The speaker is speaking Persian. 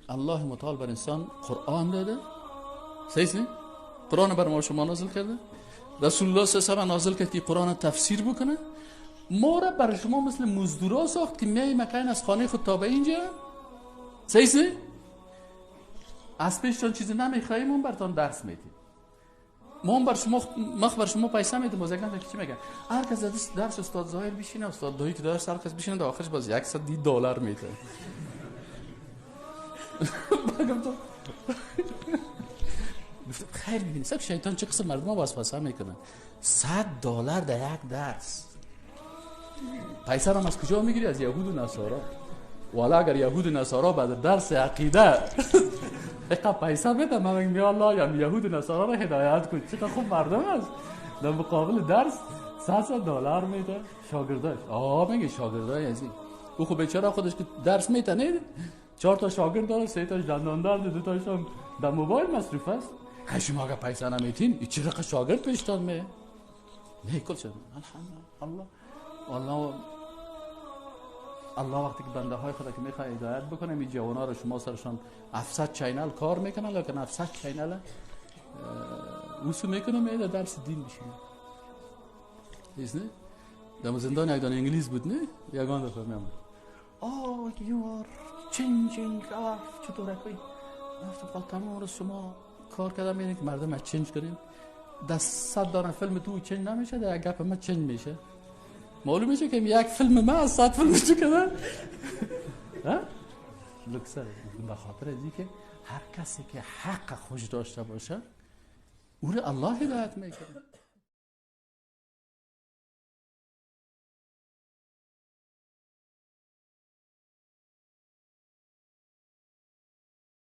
الله متعال بر انسان قرآن داده، صحیح؟ قرآن بر ما شما نازل کرده، رسول الله صلی الله علیه و نازل کرد که قرآن تفسیر بکنه. ما را بر شما مثل مزدورا ساخت که میای مکان از خانه خود تا به اینجا، صحیح؟ از پیشتان چیزی نمیخواهیم، اون برتان درس میدیم. ما بر شما مخ بر شما پیسه میدیم. باز یک نفر چی میگه؟ هر کس درس استاد ظاهر بشینه، استاد دایی که درس هر کس بشینه، در آخرش باز $100 میده. گفتم خیر ببینید سب شیطان چه قسم مردم وسوسه میکنه. $100 در یک درس. پیسه را از کجا میگیری؟ از یهود و نصارا. والا اگر یهود و نصارا بعد درس عقیده اقا پیسه بده، من میگم یا الله یا یهود و نصارا را هدایت کن. چقدر خوب مردم است. در مقابل درس $100 میده شاگرداش. آه میگه شاگردای عزیز او خب بیچاره خودش که درس میده نه، 4 تا شاگرد داره، 3 تاش دندان درد، 2 تاش هم در موبایل مصروف است. شما اگه پیسه نمیتین این چرا شاگرد پیشتان می نه کل شد. الحمدلله الله الله وقتی که بنده های خدا که میخواد هدایت بکنه، این جوانا رو شما سرشان 700 channel کار میکنن، لیکن 700 channel اوسو میکنه میده درس دین میشینه. نه در زندان یک دانه انگلیس بود، نه یگان دفعه میامد oh you are changing our چطور کوی. گفتم تمام روز شما کار کردم اینه که مردم از change کنیم. در 100 دانه فیلم تو change نمیشه، در یک گپ ما change میشه. معلوم میشه که یک فیلم ما از 100 فیلم تو کردن. ها لکسر به خاطر از اینکه هر کسی که حق خوش داشته باشه او رو الله هدایت میکنه.